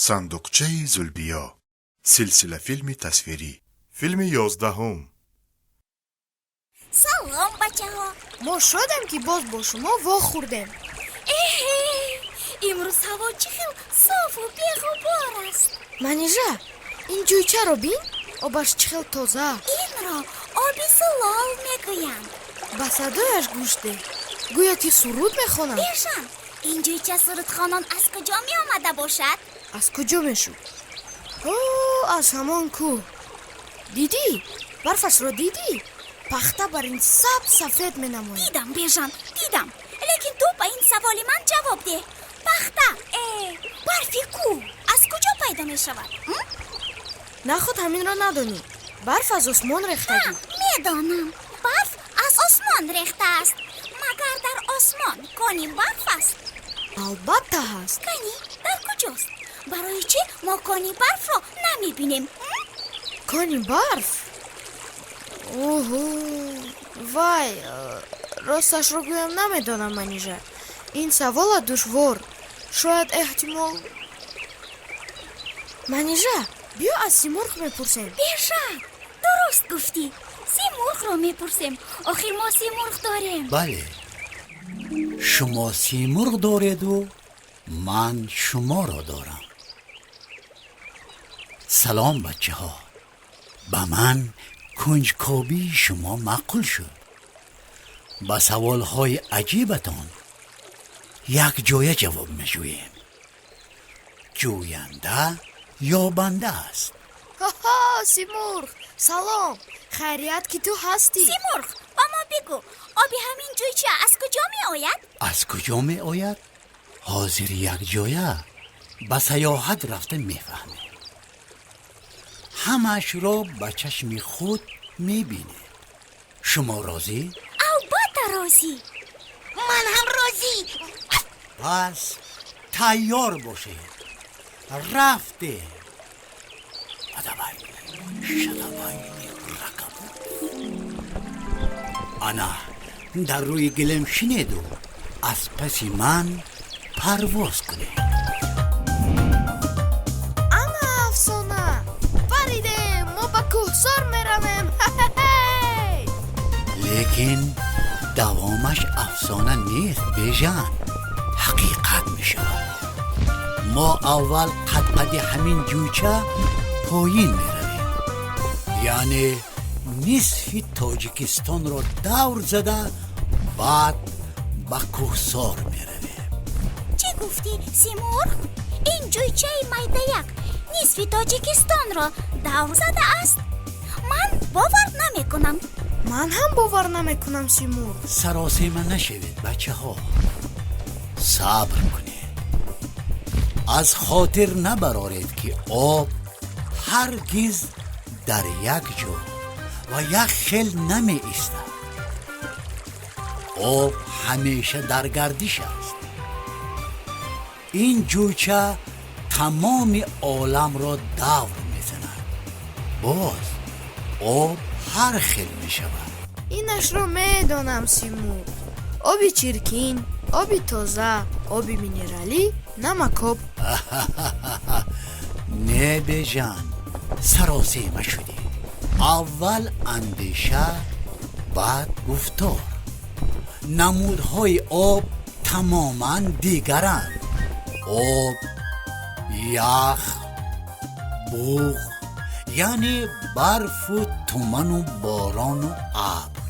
Сандуқчаи Зулбиё, силсилафилми тасвирӣ, филми 11-ум. Салом, бачаҳо! Мо шодем, ки боз бо шумо вохӯрдем. Эҳе, имрӯз ҳаво чӣ хел софу беғубор аст! Манижа, ин ҷӯйчаро бин, обаш чӣ хел тоза! Инро оби зулол мегӯянд. Ба садояш гӯш деҳ, гӯё ки суруд мехонад. Бежан, ин ҷӯйча сурудхонон аз куҷо меомада бошад? Аз куҷо мешуд? О, аз ҳамон кӯҳ. Дидӣ, барфашро дидӣ? Пахта бар ин сабз сафед менамояд. Дидам, Бежан, дидам, лекин ту ба ин саволи ман ҷавоб деҳ. Пахта, барфи кӯҳ аз куҷо пайдо мешавад? Наход ҳаминро надонӣ? Барф аз осмон рехтагӣ. Медонам, барф аз осмон рехтааст. Магар дар осмон кони барф аст? Албатта ҳаст. Кани, дар куҷост? Барои чӣ мо кони барфро намебинем? Кони барф? Оҳо, вай, росташро гӯям, намедонам, Манижа. Ин савола душвор. Шояд, эҳтимол. Манижа, биё, аз Симурғ мепурсем. Бежан, дуруст гуфтӣ, Симурғро мепурсем. Охир мо Симурғ дорем. Бале, шумо Симурғ дореду ман шуморо дорам. Салом, бачаҳо! Ба ман кунҷкобии шумо маъқул шуд. Ба саволҳои аҷибатон якҷоя ҷавоб меҷӯем. Ҷӯянда ёбанда аст. Ҳо, Симурғ, салом! Хайрият, ки ту ҳастӣ. Симурғ, ба мо бигӯ, оби ҳамин ҷӯйча аз куҷо меояд? Аз куҷо меояд, ҳозир якҷоя ба саёҳат рафта мефаҳмем. Ҳамаашро ба чашми худ мебинед. Шумо розӣ? Албатта розӣ. Ман ҳам розӣ. Пас тайёр бошед, рафтем. Адабайни шадабайни ракабу. Ана дар рӯи гилем шинеду аз паси ман парвоз кунед. Ана афсона! Паридем, мо ба кӯҳсор меравем. Лекин давомаш афсона нест, Бежан, ҳақиқат мешавад. Мо аввал қадқади ҳамин ҷӯйча поин меравем, яъне нисфи Тоҷикистонро давр зада, баъд ба кӯҳсор меравем. Чӣ гуфтӣ, Симурғ? Ин ҷӯйчаи майдаяк нисфи Тоҷикистонро давр задааст? Ман бовар намекунам. Ман ҳам бовар намекунам, Симурғ. Саросема нашавед, бачаҳо, сабр кунед. Аз хотир набароред, ки об ҳаргиз дар як ҷо ва як хел намеистад. Об ҳамеша дар гардиш аст. Ин ҷӯйча тамоми оламро давр мезанад. Боз об ҳар хел мешавад. Инашро медонам, Симурғ: оби чиркин, оби тоза, оби минералӣ, намакоб. Не, Бежан, саросема шудӣ. Аввал андеша, баъд гуфтор. Намудҳои об тамоман дигаранд: об, ях, буғ, яъне барфу туману борону абр.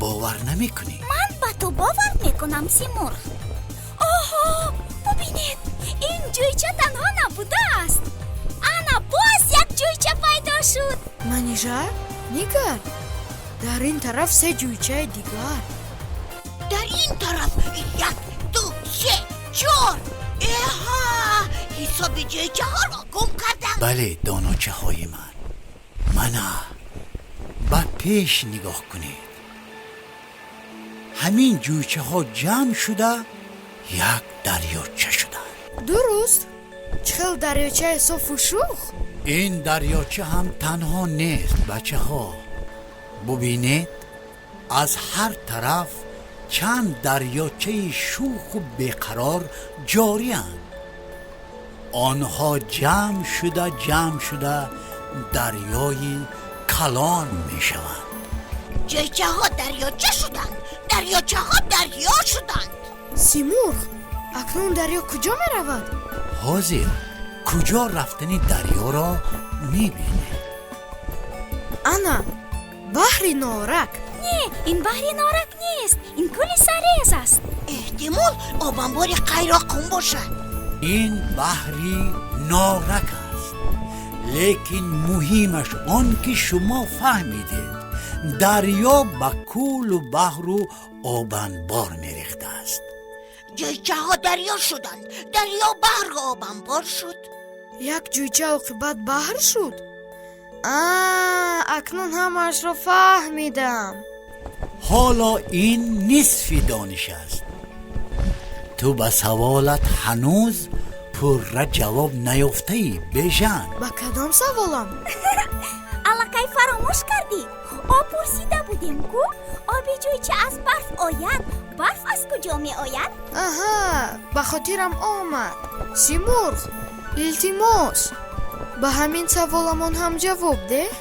Бовар намекунӣ? Ман ба ту бовар мекунам, Симурғ. Оҳо, бубинед, ин ҷӯйча танҳо набудааст. Ана боз як ҷӯйча пайдо шуд. Манижа, нигар, дар ин тараф се ҷӯйчаи дигар. Дар ин тараф як, ду, се, чор. Эҳа, ҳисоби ҷӯйчаҳоро гум кардам. Бале, доночаҳои ман, мана ба пеш нигоҳ кунед. Ҳамин ҷӯйчаҳо ҷамъ шуда, як дарёча шуданд. Дуруст, чӣ хел дарёчаи софу шух! Ин дарёча ҳам танҳо нест, бачаҳо. Бубинед, аз ҳар тараф чанд дарёчаи шуху беқарор ҷорианд. Онҳо ҷамъ шуда ҷамъ шуда дарёи калон мешаванд. Ҷӯйчаҳо дарёча шуданд, дарёчаҳо дарё шуданд. Симурғ, акнун дарё куҷо меравад? Ҳозир куҷо рафтани дарёро мебинед. Ана баҳри Норак. Не, ин баҳри Норак нест, ин кӯли Сарез аст. Эҳтимол, обанбори Қайроққум бошад. Ин баҳри Норак аст, лекин муҳимаш он ки шумо фаҳмидед, дарё ба кӯлу баҳру обанбор мерехтааст. Ҷӯйчаҳо дарё шуданд, дарё баҳру обанбор шуд. Як ҷӯйча оқибат баҳр шуд. Акнун ҳамаашро фаҳмидам. Ҳоло ин нисфи дониш аст. Ту ба саволат ҳанӯз пурра ҷавоб наёфтаӣ, Бежан. Ба кадом саволам? Аллакай фаромӯш кардӣ? Об пурсида будем ку, оби ҷӯйча аз барф ояд, барф аз куҷо меояд? Аҳа, ба хотирам омад. Симурғ, илтимос, ба ҳамин саволамон ҳам ҷавоб деҳ.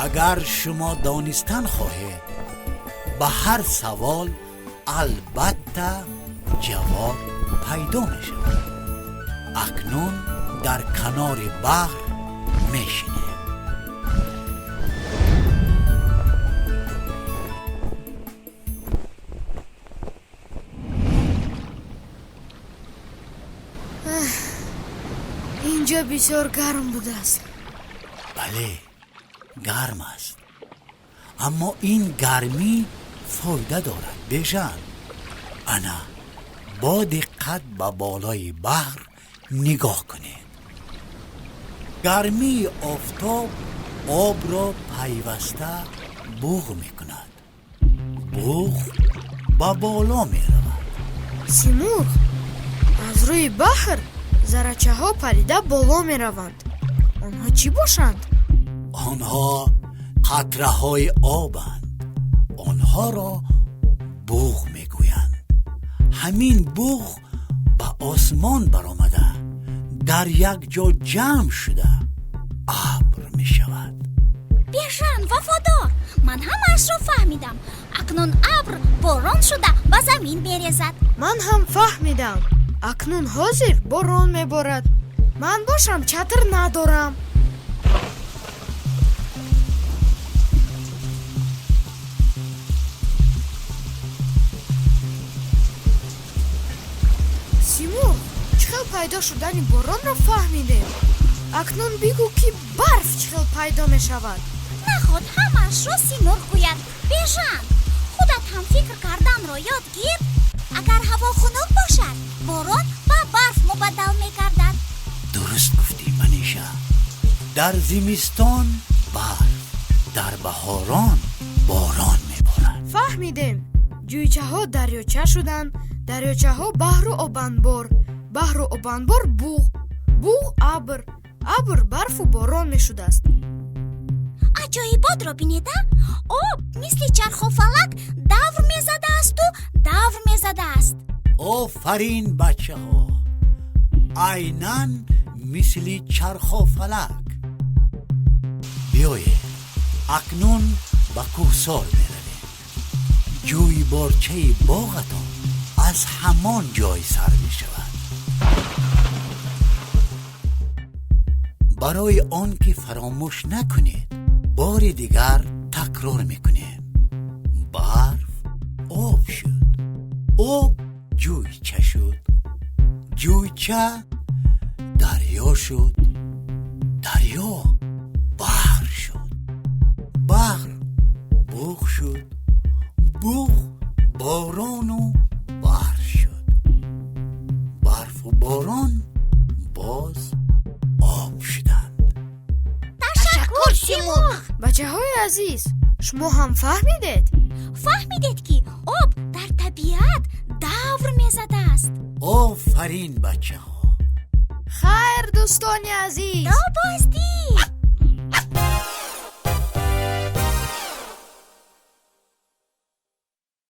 Агар шумо донистан хоҳед, ба ҳар савол албатта ҷавоб пайдо мешавад. Акнун дар канори баҳр мешинем. Инҷо бисёр гарм будааст. Бале, гарм аст, аммо ин гармӣ фоида дорад, Бежан. Ана бо диққат ба болои баҳр нигоҳ кунед. Гармии офтоб обро пайваста буғ мекунад. Буғ ба боло меравад. Симурғ, аз рӯи баҳр заррачаҳо парида боло мераванд. Онҳо чӣ бошанд? Онҳо қатраҳои обанд. Онҳоро буғ мегӯянд. Ҳамин буғ ба осмон баромада дар як ҷо ҷамъ шуда абр мешавад. Бежан вафодор, ман ҳамаашро фаҳмидам. Акнун абр борон шуда ба замин мерезад. Ман ҳам фаҳмидам. Акнун ҳозир борон меборад. Ман бошам чатр надорам. Симурғ, чӣ хел пайдо шудани боронро фаҳмидем. Акнун бигӯ, ки барф чӣ хел пайдо мешавад. Наход ҳамаашро Симурғ гӯяд. Бежан, худат ҳам фикр карданро ёд гир. Агар ҳаво хунук бошад, борон ба барф мубаддал мегардад. Дуруст гуфтӣ, Маниша. Дар зимистон барф, дар баҳорон борон меборад. Фаҳмидем. Ҷӯйчаҳо дарёча шуданд, дарёчаҳо баҳру обанбор, баҳру обанбор буғ, буғ абр, абр барфу борон мешудааст. Аҷоиботро бинеда, об мисли чархофалак давр мезадаасту давр мезадааст. Офарин, бачаҳо, айнан мисли чархофалак. Биёед, акнун ба кӯҳсор меравем. Ҷӯйборчаи боғатон аз ҳамон ҷой сар мешавад. Барои он ки фаромӯш накунед, бори дигар такрор мекунем. Барф об шуд, об ҷӯйча шуд, ҷӯйча дарё шуд, дарё баҳр шуд, баҳр буғ шуд, буғ борону барф шуд, барфу борон боз об шуданд. Ташаккур, Симурғ. Бачаҳои азиз, шумо ҳам фаҳмидед? Фаҳмидед, ки об дар табиат давр мезадааст. Офарин, бачаҳо. Хайр, дӯстони азиз. То боздид.